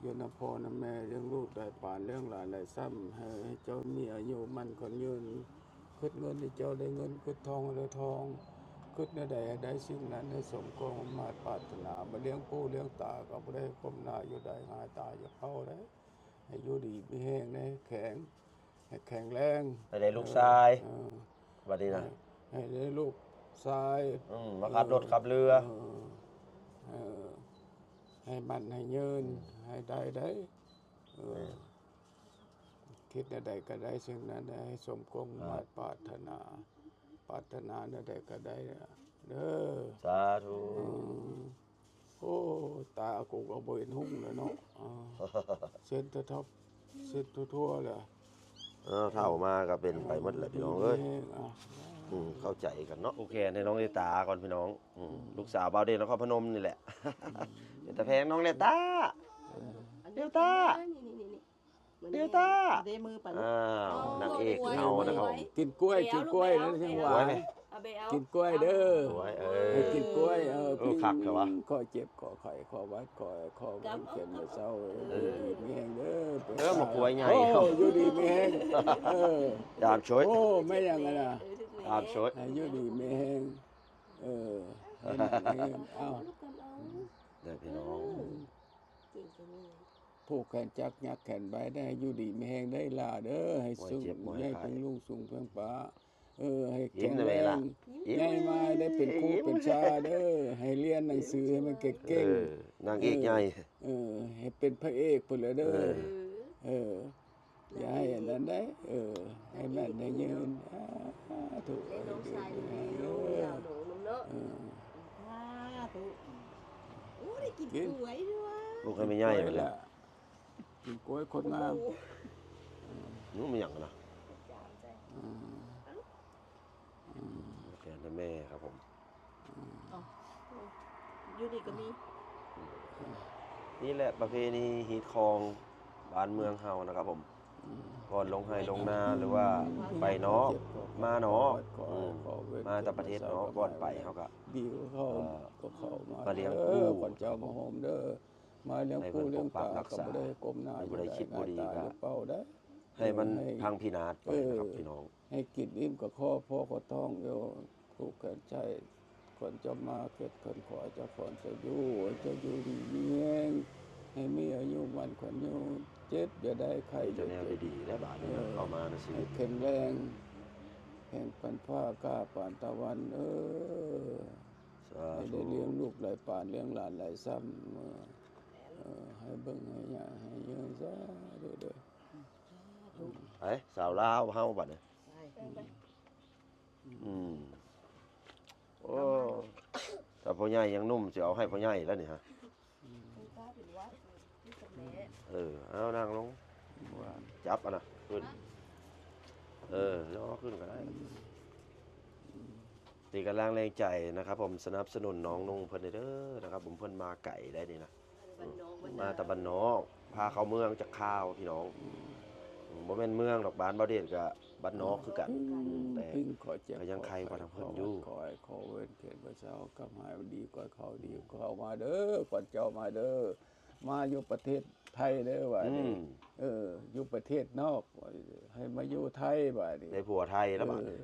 อยู่นำพ่อนำแม่ เลี้ยงลูกได้ปาน เลี้ยงหลานได้ซ้ำ ให้เจ้ามีอายุมั่นขวัญยืน คิดเงินให้เจ้าได้เงิน คิดทองให้ได้ทอง คิดแนวใดให้ได้สิ่งนั้น ให้สมความมุ่งมาดปรารถนา มาเลี้ยงปู่เลี้ยงตา ก็บ่ได้ก้มหน้าอยู่ได้ หงายตาอย่าเข้าได้ ให้อยู่ดีมีแฮงแน่ แข็ง ให้แข็งแรง ให้ได้ลูกชาย เออ บัดนี้นะ ให้ได้ลูกชาย อืม มาขับรถขับเรือ เออ เออ ให้มั่นให้ยืน ให้ได้ได้ เออ แม่น คิดแนวใดก็ได้สิ่งนั้น ให้สมความมุ่งมาดปรารถนา ปรารถนาแนวใดก็ได้เด้อ สาธุ อืม โอ้ ตากูก็บ่เห็นหุงแล้วเนาะ อ่า เส้นทั่วๆ เส้นทั่วๆ เลย เออ เฒ่ามาก็เป็นไปหมดแหละพี่น้องเอ้ย แม่น อ่ะ อืม เข้าใจกันเนาะ โอเค ในน้องเลตาก่อนพี่น้อง อืม ลูกสาวบ่าวเด่นนครพนมนี่แหละ เป็นตาแพงน้องเลตา เออ เลตา นี่ๆๆๆ เดลต้า เด้มือไปลูก อ้าว นางเอกเฮานะครับผม กินกล้วย กินกล้วยแล้วยังหวาน เอาไปเอา กินกล้วยเด้อ กล้วย เออ ให้กินกล้วย เออ เออ คักเถอะวะ ข้อเจ็บ ข้อไข้ ข้อหวัด ข้อ ข้อหวัด เจ็บมาเศร้า เออ อยู่ดีมีแฮงเด้อ เออ มากล้วยใหญ่ โอ้ อยู่ดีมีแฮง เออ ตามช่วย โอ้ แม่ยังไงล่ะ ตามช่วย ให้อยู่ดีมีแฮง เออ ให้มันมีแฮง เอ้า เด้อพี่น้อง ผูกแขนจัก ยักแขนไว้ได้ อยู่ดีมีแฮงได้หล่าเด้อ ให้สูง โอ้ย เจ็บบ่ให้ ให้ ไข้ เพิ่งลุงสูงเพิ่งป้า เออ ให้ ยิ้ม แข็ง หน่อย แร ล่ะ ง ยิ้ม ใหญ่มาได้เป็นครูเป็นชาเด้อ ให้เรียนหนังสือให้มันเก่งๆ เออ นางเอกใหญ่ เออ ให้เป็นพระเอกพุ่นละเด้อ เออ เออ อย่าให้อันนั้นได้ เออ ให้แม่นได้ยืน สาธุ น้องชายหนู เออ ยาวหนูนมเนาะ เออ สาธุ โอ้ ได้กิน กิน กล้วยด้วย ปลูกให้มันใหญ่ไปเลย กินกล้วยคนงาม โอ้โห หนูมีหยังนะ อืม อืม โอเคนะแม่ครับผม อ๋อ อยู่นี่ก็มี นี่แหละประเพณีฮีตของบ้านเมืองเฮานะครับผม อืม ก่อนลงไฮ่ลงนาหรือว่าไปนอก มาเนาะ อืม มาแต่ประเทศนอก ก่อนไปเฮาก็ ดีกว่าเขา เอ่อ ก็เข้ามา มาเลี้ยงกู้ เออ ก่อนเจ้ามาโฮมเด้อ มาเลี้ยงกู้เลี้ยงตา ให้เพิ่นปกปักรักษา ก็บ่ได้ก้มหน้า ให้บ่ได้คิดบ่ดี อยู่ได้ ก็ หงายตาอยู่เป้าได้ ให้มัน ให้ พังพินาศไปนะครับ เออ พี่น้อง ให้กินอิ่มกับคอพอกับท้องอยู่ ผูกแขนใช้ คนเจ้ามาเกิดคนขอเจ้าขอนเจ้าอยู่ เจ้าอยู่ดีมีแฮง ให้มีอายุมั่นขวัญยืน เจ็บอย่าได้ ไข้อย่าเจ็บ เจ้าแนวดีๆ และบาดนี้นะ เออ เข้ามาในชีวิต ให้แข็งแรง แห่งปันฟ้ากล้าปานตะวัน เออ สาธุ ให้ได้เลี้ยงลูกหลายปาน เลี้ยงหลานหลายซ้ำ เออ เออ ให้เบิ่งให้ยาให้ยืน สาธุเด้อ ไป สาวลาวเฮาบัดนี้ ไป อืม โอ้ แต่พ่อใหญ่ยังหนุ่ม สิเอาให้พ่อใหญ่แล้วนี่ฮะ เออ เอานั่งลง จับอ่ะนะ ขึ้น เออ ย่อขึ้นก็ได้ เป็นกำลังแรงใจนะครับผม สนับสนุนน้องนุ่งเพิ่นเด้อนะครับผม เพิ่นมาไกลได้นี่นะ บ้านนอกบ้านนา มาแต่บ้านนอก พาเข้าเมืองจากข้าวพี่น้อง อืม บ่แม่นเมืองดอก บ้านบ่าวเด่นก็บ้านนอกคือกัน อืม แต่ พิงขอเจ็บ ก็ยังไข้กว่าทางเพิ่นอยู่ ขอให้ขอเว้นเขตพระเจ้ากำหายดีกว่าเขา ดีกว่าเขา มาเด้อ ก่อนเจ้ามาเด้อ มาอยู่ประเทศไทยเด้อว่า อืม เออ อยู่ประเทศนอก ให้มาอยู่ไทยว่านี่ ได้ผัวไทยแล้วบัดนี้ เออ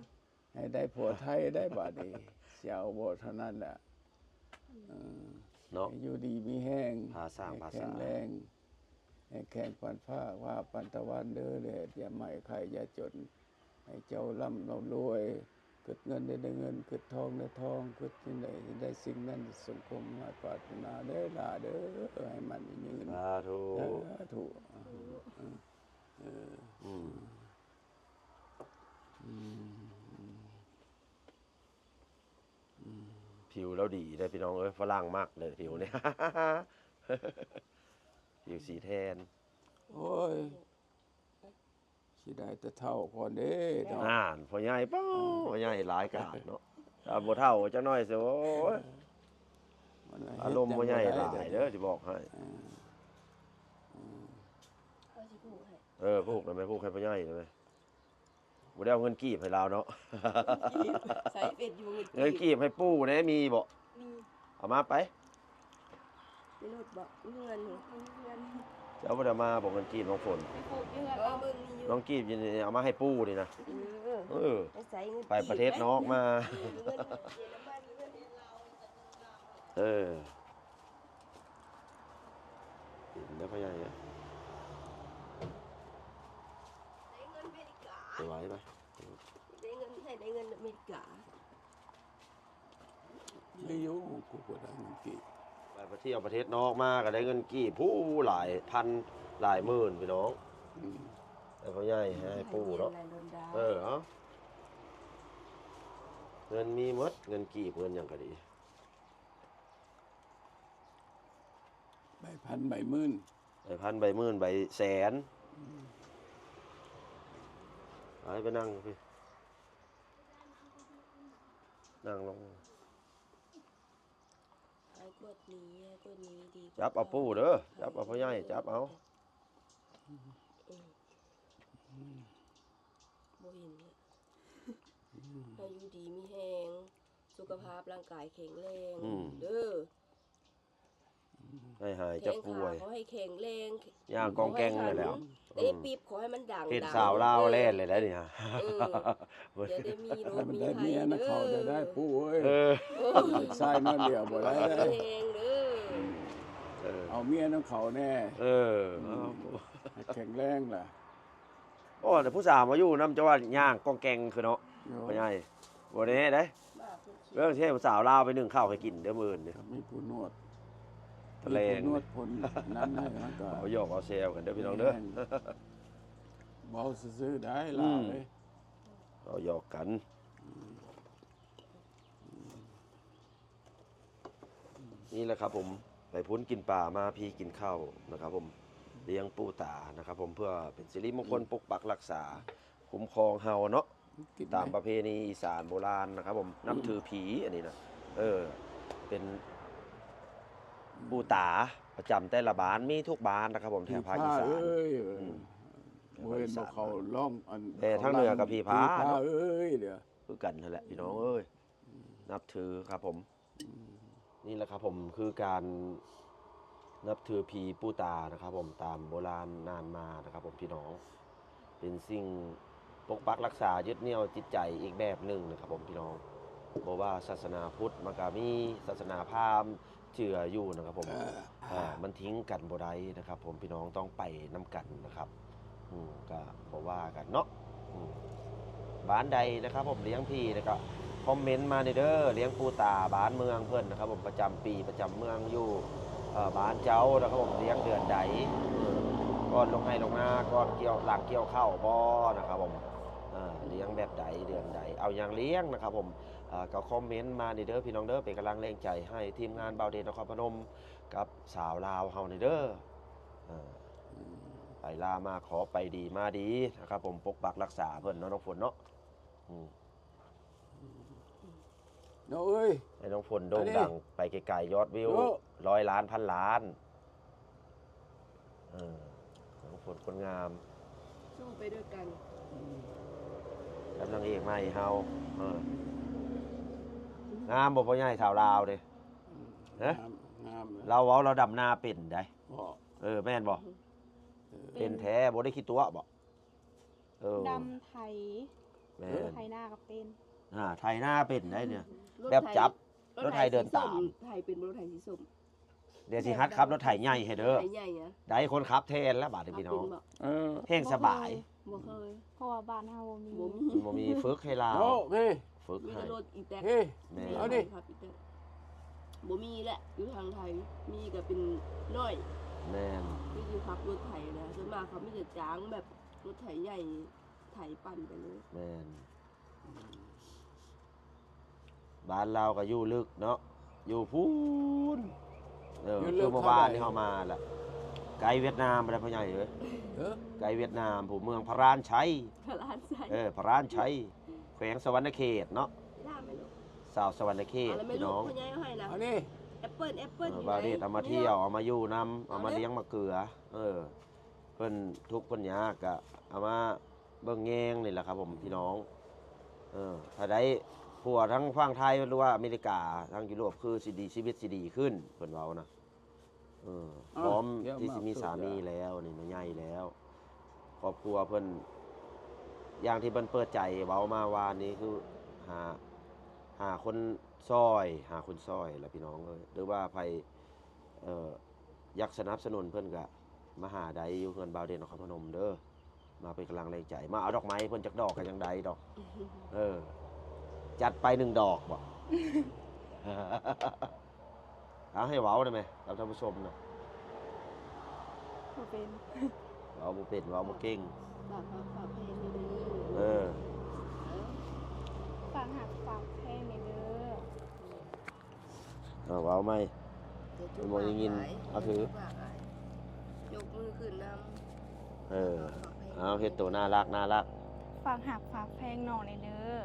ให้ได้ผัวไทยได้บัดนี้ เสียวบ่เท่านั้นแหละ เออ เนาะ ให้อยู่ดีมีแฮง ภาษา ให้ ภาษา แข็งแรง ให้แข็งปันฟ้าว่าปันตะวันเด้อ แลอย่าไม้ไข่อย่าจน ให้เจ้าร่ำร่ำรวย คิดเงินได้ได้เงิน คิดทองได้ทอง คิดสิ่งใดได้สิ่งนั้น สมความมุ่งมาดปรารถนาเด้อหล่าเด้อ ให้มันยืน สาธุ สาธุ เออ อืม อืม อืม ผิวเราดีได้พี่น้องเอ้ย ฝรั่งมักเลยผิวเนี่ย ผิวสีแทน โอ้ย สิได้แต่เฒ่าก่อนเด้เนาะ อ่านพ่อใหญ่เป้า พ่อใหญ่หลายกาดเนาะ ถ้าบ่เฒ่าจักหน่อยสิ โอ้ย มัน อารมณ์พ่อใหญ่หลายเด้อ สิบอกให้ เออ เออ เขาสิผูกให้ เออ ผูกได้ไหม ผูกให้พ่อใหญ่ได้ไหม บ่ได้เอาเงินกีบให้ลาวเนาะ ใส่เฟซอยู่ เงินกีบให้ปู่แหน่มีบ่ มี เอามาไป มีรถบ่มีเงินอยู่ เจ้าบ่ได้มาบ่ เงินกีบน้องฝน ไปปลูกอยู่เฮือน เออเบิ่งมีอยู่ น้องกีบอยู่นี่เอามาให้ปู่นี่นะ เออ เออ ไปใส่เงิน ไปประเทศนอกมา เงินเยอรมันเงินเยอรมัน เออ เห็นแล้วพ่อใหญ่อะ ได้เงินอเมริกา ไปไว้ไป ได้เงินให้ได้เงินอเมริกา ไม่อยู่กูก็ได้เงินกีบ ไปเที่ยวประเทศนอกมาก็ได้เงินกีบผู้หลายพันหลายหมื่นพี่น้อง อืม แต่พ่อใหญ่ให้ปู่เนาะ หลายดอนดา เออเอาเงินมีหมด เงินกีบเงินหยังก็ดี ใบพันใบหมื่น ใบพันใบหมื่นใบแสนเอาให้ไปนั่งพี่นั่งลง ให้กดนี้ให้กดนี้ดี จับเอาปู่เด้อ จับเอาพ่อใหญ่ จับเอา บ่เห็นเนี่ยให้อยู่ดีมีแรงสุขภาพร่างกายแข็งแรง อืม เด้อ ให้หายจากป่วย แข้งขาขอให้แข็งแรง ย่างกองแกงเลยแหละ เอ้ยปีบขอให้มันดัง เห็น ดัง สาวลาวแล่นเลยได้นี่ฮะ เออเดี๋ยวได้มีรถ ให้มัน มี ได้ ไถ เมียนะ เด้อ เขาได้ได้ปู่เอ้ย เออ ใส่มาเดียวบ่ได้ แข็งแรงเด้อ เออ เอาเมียน้ำเขาแน่ เออ ให้แข็งแรงล่ะ โอ้แต่ผู้สาวมาอยู่นำจะว่าย่างกองแกงคือเนาะ โย พ่อใหญ่บ่แน่ได้ มาคุณคิด เรื่องที่ผู้สาวลาวไปนึ่งข้าวให้กินเด้อมื้ออื่นนี่ มีผู้นวด ตะแลง มีผู้นวดคนนั้นให้มันก็ เอาหยอกเอาแซวกันเด้อพี่น้องเด้อ แม่น เบาซื่อๆได้ อื ล่ะ ม เอ้ย เอาหยอกกัน นี่แหละครับผม ไปพุ้นกินปลามาพี่กินข้าวนะครับผม เลี้ยงปู่ตานะครับผม เพื่อเป็นสิริมงคลปกปักรักษา คุ้มครองเฮาเนาะ กินไหม ตามประเพณีอีสานโบราณนะครับผม นับถือผีอันนี้นะ เออ เป็นปู่ตาประจำแต่ละบ้าน มีทุกบ้านนะครับผม แถวภาคอีสาน ผีพาเอ้ย อืม บ่เห็นบอกเขาร้องอัน แต่ทางเหนือกับผีพา ผีพา เนาะ เอ้ยเดี๋ยว คือกันนั่นแหละพี่น้องเอ้ย นับถือครับผม นี่แหละครับผม คือการนับถือผีปู่ตานะครับผม ตามโบราณนานมานะครับผมพี่น้อง เป็นสิ่งปกปักรักษายึดเหนี่ยวจิตใจอีกแบบหนึ่งนะครับผมพี่น้อง เพราะว่าศาสนาพุทธมันก็มี ศาสนาพราหมณ์เจืออยู่นะครับผม เออ อ่ามันทิ้งกันบ่ได้นะครับผมพี่น้อง ต้องไปนำกันนะครับ อืมก็บ่ว่ากันเนาะ อืมบ้านใดนะครับผมเลี้ยงผีแล้วก็คอมเมนต์มาเด้อ เลี้ยงปู่ตาบ้านเมืองเพิ่นนะครับผม ประจำปีประจำเมืองอยู่ เอ่อบ้านเจ้านะครับผม เลี้ยงเดือนใด เออก่อนลงไฮ่ลงนา ก่อนเกี่ยว หลังเกี่ยวข้าวบ่นะครับผม เอ่อเลี้ยงแบบใด เดือนใด เอาหยังเลี้ยงนะครับผม เอ่อก็คอมเมนต์มาเด้อพี่น้องเด้อ เป็นกำลังแรงใจให้ทีมงานบ่าวเดชนครพนมกับสาวลาวเฮานี่เด้อ เอ่อไปลามาขอไปดีมาดีนะครับผม ปกปักรักษาเพิ่นเนาะน้องฝนเนาะ อืม เนาะเอ้ย ให้น้องฝนโด่งดังไปไกลๆ ยอดวิว โอ้ ร้อยล้านพันล้าน เออ น้องฝนคนงาม สู้ไปด้วยกัน กับนางเอกใหม่เฮา เอองามบ่พ่อใหญ่สาวลาวเด้ ฮะ งามงามนะ เราเว้าเราดำนาเป็นได้ บ่ เออแม่นบ่ เออ เป็นแท้บ่ได้ขี้ตัวบ่ เออ ดำไถ แม่น ไถนาก็เป็น อ่าไถนาเป็นได้เนี่ย รถไถ แบบจับ รถไถเดินตาม ไถเป็นรถไถสีส้ม เดี๋ยวสิหัดขับรถไถใหญ่ให้เด้อ ไถใหญ่อะ ได้คนขับแทนแล้วบาดนี้พี่น้อง ขับเป็นบ่ เออ แห่งสบาย บ่เคย เพราะว่าบ้านเฮาบ่มี บ่มี บ่มีฝึกให้ลาว โอ้เฮ้ย ฝึก มี ให้ แต่รถอีแต๊ก เฮ้ย แม่ เอาดิ ครับอีแต๊กบ่มีแหละอยู่ทางไทยมีก็เป็นน้อย แม่น ที่อยู่ขับรถไถนะส่วนมากเขามีแต่จ้างแบบรถไถใหญ่ไถปั่นไปเลย แม่น บ้านเราก็อยู่ลึกเนาะ อยู่พูน เออ อยู่ลึก คือเมื่อวานนี่เฮามาละ ไกลเวียดนามไปแล้วพ่อใหญ่เอ้ย เออ ไกลเวียดนามผู้เมืองพระรานชัย พระรานชัย เออ พระรานชัย แขวงสะหวันนะเขตเนาะ ล่าไหมลูก สาวสะหวันนะเขต เอาแล้วไม่ พี่ ลู น้อก ง พ่อใหญ่เอาให้ละ เอานี่ แอปเปิ้ลแอปเปิ้ล เออ อยู่ บ่าวเดช ไหน เอามาเที่ยว เอามาอยู่นำ เอา เอามา เลย เลี้ยงมะเขือ เออ เพิ่นทุกข์เพิ่นยากก็เอามา เบิ่งแยงนี่แหละครับผมพี่น้อง เออ ถ้าได้ผัวทั้งฝั่งไทยหรือว่าอเมริกา ทั้งยุโรปคือสิดี ชีวิตสิดีขึ้น เพิ่นเว้านะ เออ อ้าว พร้อม เดี๋ยว ที่สิมี มา สามีแล้ว นี่แม่ใหญ่แล้ว ครอบครัวเพิ่น อย่างที่เพิ่นเปิดใจเว้ามาว่านี่คือ หา หาคนซอย หาคนซอยล่ะพี่น้องเอ้ย หรือว่าไผ เอ่อ อยากสนับสนุนเพิ่นก็มาหาได้อยู่เฮือนบ่าวเด่นนครพนมเด้อ มาเป็นกำลังแรงใจ มาเอาดอกไม้เพิ่นจักดอกก็ยังได้ดอก เออ จัดไปหนึ่งดอกบ่ เอาให้เว้าได้ไหม กับท่านผู้ชมนะ บ่เป็น เว้าบ่เป็น เว้าบ่เก่ง ฝากฮักฝากแพงเด้อ เออ ฝากฮักฝากแพงเด้อ เอา เว้าใหม่ เดี๋ยวจุ๊บ มันบ่ได้ยิน ปากหลาย เอาถือ จุ๊บปากหลาย ยกมือขึ้นนำ เออ เอา เฮ็ดตัวน่ารัก น่ารัก ฝากฮักฝากแพงน้องแหน่เด้อ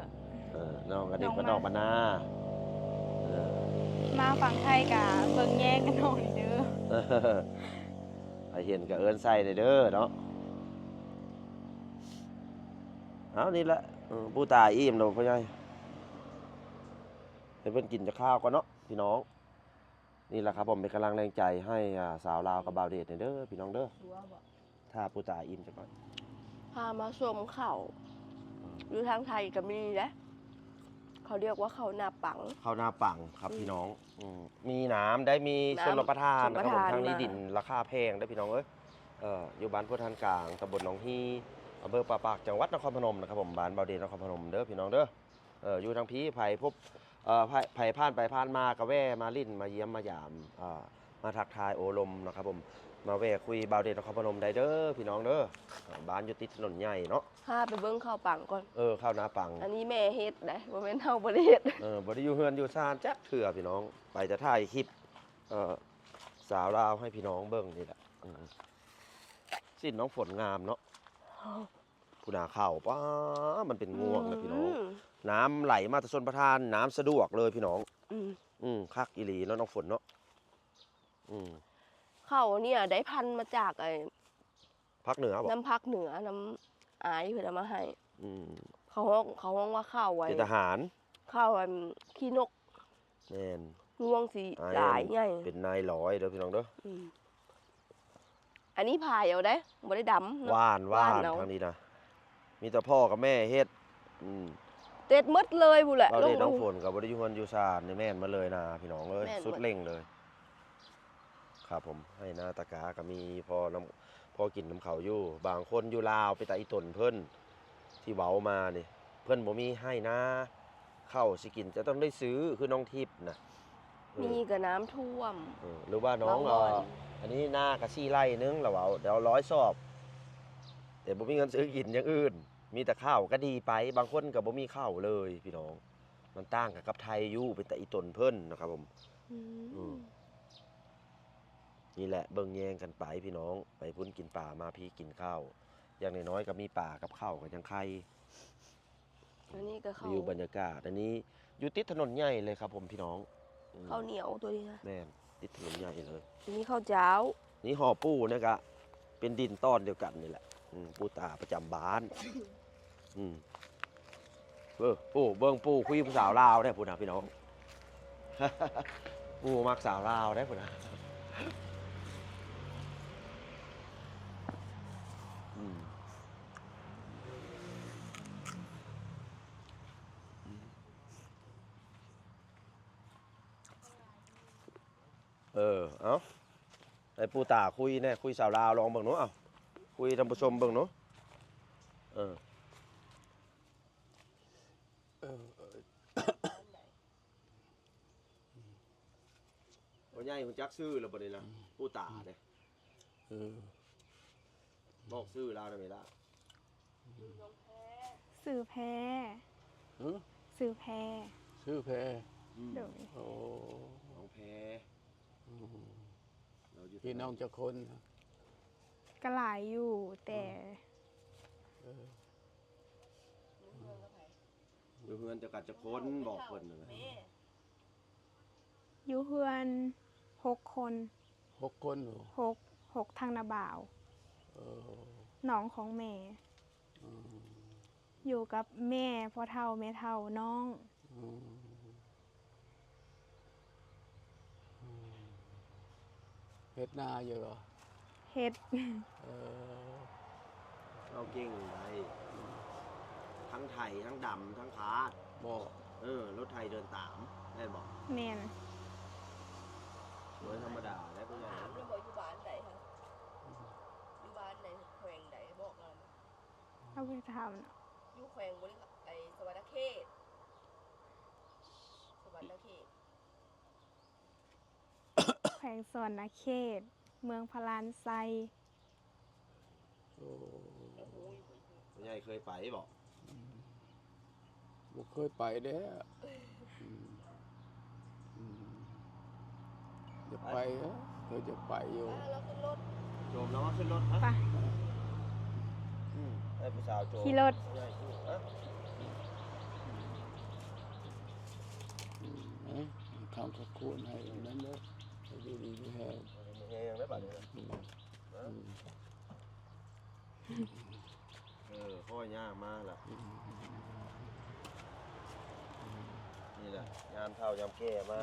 เออ น้องก็เด็ก น้อง บ้านนอก มา บ้านนา เออ มาฝั่งไทยกะเบิ่งแยงกันน้องแหน่เด้อ ไผเห็นก็เอิ้นใส่แหน่เด้อเนาะ เอา นี่แหละ เออ ปู่ตาอิ่มแล้วพ่อใหญ่ ให้เพิ่นกินจักข้าวก่อนเนาะพี่น้อง นี่แหละครับผม เป็นกำลังแรงใจให้ อ่า สาวลาวกับบ่าวเดชเนี่ยเด้อพี่น้องเด้อ ถ้าปู่ตาอิ่มจักหน่อย พามาชมเขา อืม อยู่ทางไทยก็มีนะ เขาเรียกว่าเขานาปัง เขานาปังครับ อืม พี่น้อง อืม มีน้ำได้ มี น้ำ ชลประทานนะครับผม ชลประทาน ทางนี้ มา ดินราคาแพงเด้อพี่น้องเอ้ย เอ่อ อยู่บ้านพุทธานกลาง ตำบลหนองฮี อำเภอป่าปาก จังหวัดนครพนมนะครับผม บ้านบ่าวเดชนครพนมเด้อพี่น้องเด้อ เอ่อ อยู่ทางพี้ ไผพบ เอ่อ ไผ ไผผ่านไปผ่านมาก็แวะมาลิ้นมาเยี่ยมมายาม อ่า มาทักทายโอ้ลมนะครับผม มาแวะคุยบ่าวเดชนครพนมได้เด้อพี่น้องเด้อ อ่า บ้านอยู่ติดถนนใหญ่เนาะ พาไปเบิ่งเขาปังก่อน เออ เขานาปัง อันนี้แม่เฮ็ดได้ บ่แม่นเฮาบ่ได้เฮ็ด เออ บ่ได้อยู่เฮือนอยู่ซานจักเทื่อพี่น้อง ไปแต่ถ่ายคลิป เอ่อ สาวลาวให้พี่น้องเบิ่งนี่แหละ อืม สิ้นน้องฝนงามเนาะ พุ้นนาเขา ป๊า มันเป็นง่วงนะพี่น้อง อืม น้ำไหลมาแต่ชลประทาน น้ำสะดวกเลยพี่น้อง อืม อืม คักอีหลีเนาะน้องฝนเนาะ อืม เขาเนี่ยได้พันธุ์มาจากไอ้ ภาคเหนือบ่ น้ำภาคเหนือ น้ำอายเพิ่นเอามาให้ อืม เขาฮ้อง เขาฮ้องว่าเขาไอ้ เป็นทหาร เขาอันขี้นก แม่น ง่วงสิ อ่า หลายไง เป็นนายร้อยเด้อพี่น้องเด้อ อืม อันนี้พายเอาเด้ บ่ได้ดำเนาะ หว่าน หว่าน หว่านเอา ทางนี้นะ มีแต่พ่อกับแม่เฮ็ด อืม เต็ดหมดเลยพู้นแหละ บ่าวเดช ลง น้องฝนก็บ่ได้อยู่เฮือนอยู่ซานนี่ แม่นมาเลยนะพี่น้องเอ้ย แม่นหมด สุดเร่งเลย ครับผม ไฮ่นาตะกร้าก็มี พอน้ำ พอกินนำเขาอยู่ บางคนอยู่ลาวไปแต่อีตนเพิ่น ที่เว้ามานี่ เพิ่นบ่มีไฮ่นา ข้าวสิกินจะต้องได้ซื้อ คือน้องทิพย์น่ะ เออ มีก็น้ำท่วม เออ หรือว่าน้อง บางบ่อน เอ่อ อันนี้นาก็สี่ไร่นึง แล้วเว้า เดี๋ยวร้อยสอบ แต่บ่มีเงินซื้อกินอย่างอื่น มีแต่ข้าวก็ดีไป บางคนก็บ่มีข้าวเลยพี่น้อง มันต่างกับ กับไทยอยู่ เป็นแต่อีตนเพิ่นนะครับผม อืม อืม นี่แหละ เบิ่งแยงกันไปพี่น้อง ไปพุ้นกินปลา มาพี้กินข้าว อย่างน้อยๆก็มีปลากับข้าวก็ยังไข่ อันนี้ก็ข้าว วิวบรรยากาศ อันนี้อยู่ติดถนนใหญ่เลยครับผมพี่น้อง อืม ข้าวเหนียวตัวนี้นะ แม่น ติดถนนใหญ่เลย อันนี้ข้าวเจ้า นี่ห่อปูเนี่ยก็เป็นดินตอนเดียวกันนี่แหละ อืม ปูตาประจำบ้าน อืม เออ ปู เบิ่งปูคุยผู้สาวลาวได้พู้นนะพี่น้อง ปูมักสาวลาวได้พู้นนะ อืม เออ เอา ให้ปู่ตาคุยแหน่ คุยสาวลาวลองเบิ่งหนู เอา คุยท่านผู้ชมเบิ่งหนู เออ เออ เออ พ่อใหญ่รู้จักชื่อแล้วบ่นี่นะ อืม ปู่ตาเด้ เออ บอกชื่อลาวได้ไหมล่ะ ชื่อแพ หือ ชื่อแพ ชื่อแพ อืม โดย โอ้ น้องแพ อืม เราอยู่ พี่น้องจักคนนะ ก็หลายอยู่ แต่ อืม เออ อยู่เฮือนเจ้ากันจักคน บอกเพิ่นนั่นแหละ อยู่เฮือนหกคน หกคนเหรอ หก หกทางน้าบ่าว เออ น้องของแม่ อืม อยู่กับแม่ พ่อเฒ่า แม่เฒ่า น้อง อืม อืม เฮ็ดนาอยู่บ่ เฮ็ด เออ เราเก่งได๋ ทั้งไถ ทั้งดำ ทั้งคาด บ่ เออ รถไถเดินตาม แม่นบ่ แม่น บ่ธรรมดาได๋ ผู้ใหญ่ ถามแล้วบ่ อยู่บ้านใด๋คะ อยู่บ้านใด๋ แขวงใด๋ บอกเรา เอาไปถามเนาะ อยู่แขวงบริ ไอ้ สะหวันนะเขต สะหวันนะเขต แขวงสะหวันนะเขต เมืองพะลานไซ โอ้ ผู้ใหญ่เคยไปบ่ อืม บ่เคยไปเด้อ อืม อืม อยากไปเด้อ เคยอยากไปอยู่ อ่า เราขึ้นรถ โจมแล้วว่าขึ้นรถ ฮะ ไป อืม ให้ผู้สาวโจม ขี่รถ ผู้ใหญ่ขึ้น ฮะ อืม เอ้ย ทำขอบคุณให้อย่างนั้นเด้อ ให้อยู่ดีมีแฮง มีแฮงแล้วบัดนี้นะ อืม อืม เออ พ่อยากมากล่ะ นี่แหละ ยามเฒ่ายามแก่มา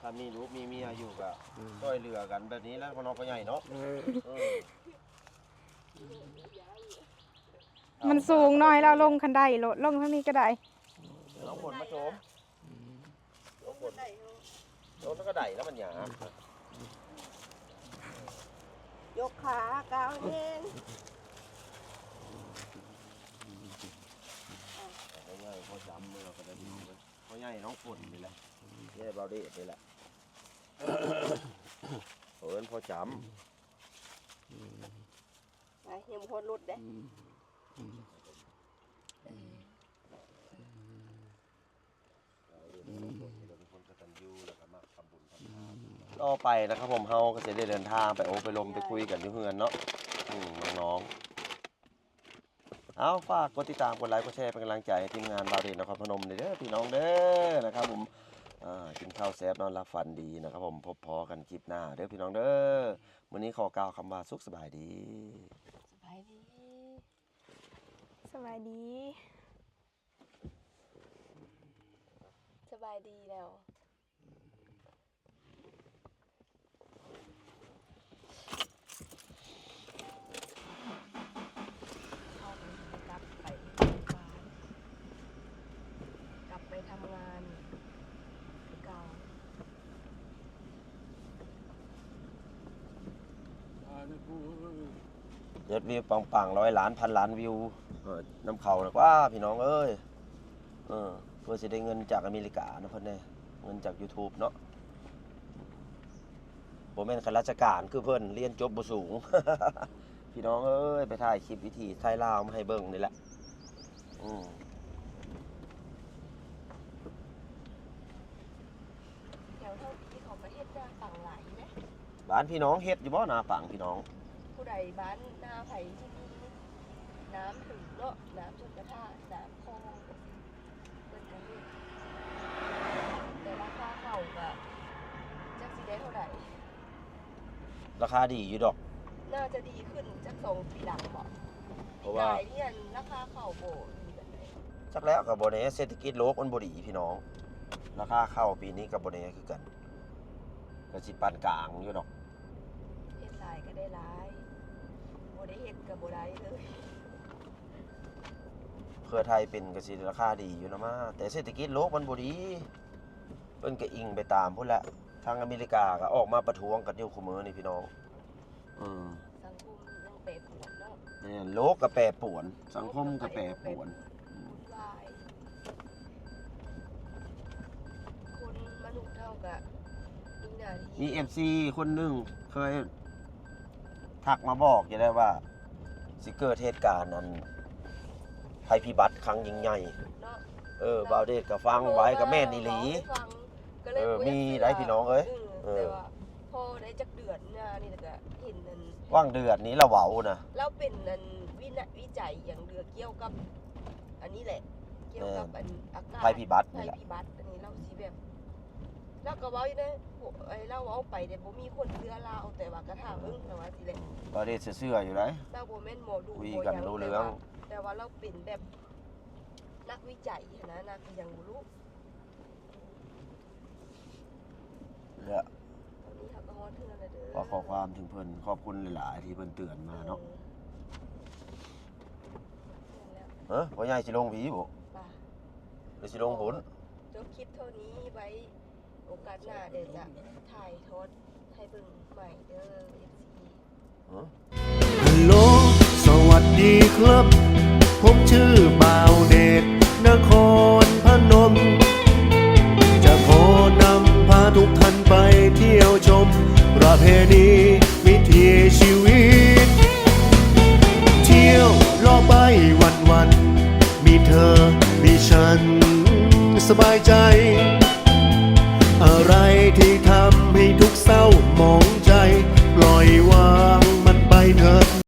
ถ้ามีลูกมีเมียอยู่ก็ อืม ช่วยเหลือกันแบบนี้แหละ พ่อน้องพ่อใหญ่เนาะ เออ เออ มันสูงหน่อย แล้วลงคันไดโลด ลงทางนี้ก็ได้ เอาฝนมาโจม อืม เอาฝน โจมแล้วก็ได้แล้วมันหยาบ ยกขาก้าวแฮง พ่อใหญ่พ่อจำเมื่อก็ได้พี่น้องเอ้ย พ่อใหญ่น้องฝนนี่แหละ นี่เบาเดชนี่แหละ เอิ้นพ่อจำ ไป ยังบ่ฮอดรถเด้ อืม อืม อืม ต่อไปนะครับผม เฮาก็สิได้เดินทางไปโอ้ไปลมไปคุยกันอยู่เฮือนเนาะ อืม น้องๆ เอา ฝากกดติดตาม กดไลค์ กดแชร์ เป็นกำลังใจให้ทีมงานบ่าวเดชนครพนมเด้อพี่น้องเด้อ นะครับผม อ่า กินข้าวแซ่บนอนหลับฝันดีนะครับผม พบพ้อกันคลิปหน้าเด้อพี่น้องเด้อ มื้อนี้ขอกล่าวคำว่าสุขสบายดี สบายดี สบายดี สบายดีแล้ว กลับไปบ้าน กลับไปทำงานคือเก่า ยอดวิวปังๆ ร้อยล้าน พันล้านวิว เออ นำเขานะกว่าพี่น้องเอ้ย เออ เพื่อสิได้เงินจากอเมริกานะเพิ่นเด้ เงินจากยูทูบเนาะ บ่แม่นข้าราชการคือเพิ่น เรียนจบบ่สูง พี่น้องเอ้ย ไปถ่ายคลิปวิถีไทยลาวมาให้เบิ่งนี่แหละ อืม แถวเท่านี้เขาก็เฮ็ดนาปังหลายอยู่เด้ บ้านพี่น้องเฮ็ดอยู่บ่นาปังพี่น้อง ผู้ใดบ้านนาไผที่มีน้ำถึงเนาะ น้ำชลประทาน น้ำคลอง เพิ่นก็เฮ็ด แต่ราคาข้าวก็จักสิได้เท่าใด ราคาดีอยู่ดอก น่าจะดีขึ้นจักสองปีหลังบ่ เพราะว่า ปีกายนี่อันราคาข้าวบ่ดีปานใด จักแล้วก็บ่แน่ เศรษฐกิจโลกมันบ่ดีพี่น้อง ราคาข้าวปีนี้ก็บ่แน่คือกัน ก็สิปานกลางอยู่ดอก เฮ็ดหลายก็ได้หลาย บ่ได้เฮ็ดก็บ่ได้เลย เครือไทยเป็นก็สิราคาดีอยู่นะมา แต่เศรษฐกิจโลกมันบ่ดี เพิ่นก็อิงไปตามพุ้นแหละ ทางอเมริกาก็ออกมาประท้วงกันอยู่คุมื้อนี่พี่น้อง อืม สังคมยังแปรปรวนเนาะ แม่น โลกก็แปรปรวน สังคมก็แปรปรวน วุ่นวาย คนมนุษย์เฮาก็มีหน้าที่ มี เอฟซี คนหนึ่งเคยทักมาบอกอยู่แล้วว่า สิเกิดเหตุการณ์อันภัยพิบัติครั้งยิ่งใหญ่ เนาะ เออ บ่าวเดชก็ฟังไว้ก็แม่นอีหลี เล่าให้ฟัง ก็เลย เออ บ่อยาก มีได้พี่น้องเอ้ย เออ เออ แต่ว่าพอได้จักเดือนหน้านี่แล้วก็เห็นนั่น ว่างเดือนนี้ละเว้านะ เราเป็นนั่นวินะ วิจัยอย่างเดือเกี่ยวกับ อันนี้แหละ เกี่ยวกับ แม่น อันอากาศ ภัยพิบัตินี่แหละ ภัยพิบัติอันนี้เราสิแบบ เราก็เว้าอยู่นะ โอ้ย เราเว้าไปเนี่ยบ่มีคนเชื่อเรา แต่ว่าก็ถามเบิ่งนะว่าสิแหละ บ่ได้เชื่ออยู่ได๋ เราบ่แม่นหมอดู คุยกัน บ่หยัง รู้เรื่อง แต่ว่า แต่ว่าเราเป็นแบบนักวิจัยหั้นนะ นักอิหยังบ่รู้ เนี่ย ตอนนี้เฮาก็ฮอดเฮือนแล้วเด้อ ฝากข้อความถึงเพิ่น ขอบคุณหลายๆที่เพิ่นเตือนมาเนาะ เออ เอ้อ พ่อใหญ่สิลงพี้บ่ ไป หรือสิลงพุ้น จบคลิปเท่านี้ ไว้โอกาสหน้าเดี๋ยวจะถ่ายทอดให้เบิ่งใหม่เด้อ เอฟซี ฮัลโหล สวัสดีครับ ผมชื่อบ่าวเดช นครพนม จะขอนำพาทุกท่านไปเที่ยวชม ประเพณีวิถีชีวิต เที่ยวเลาะไปวันๆ มีเธอ มีฉัน สบายใจ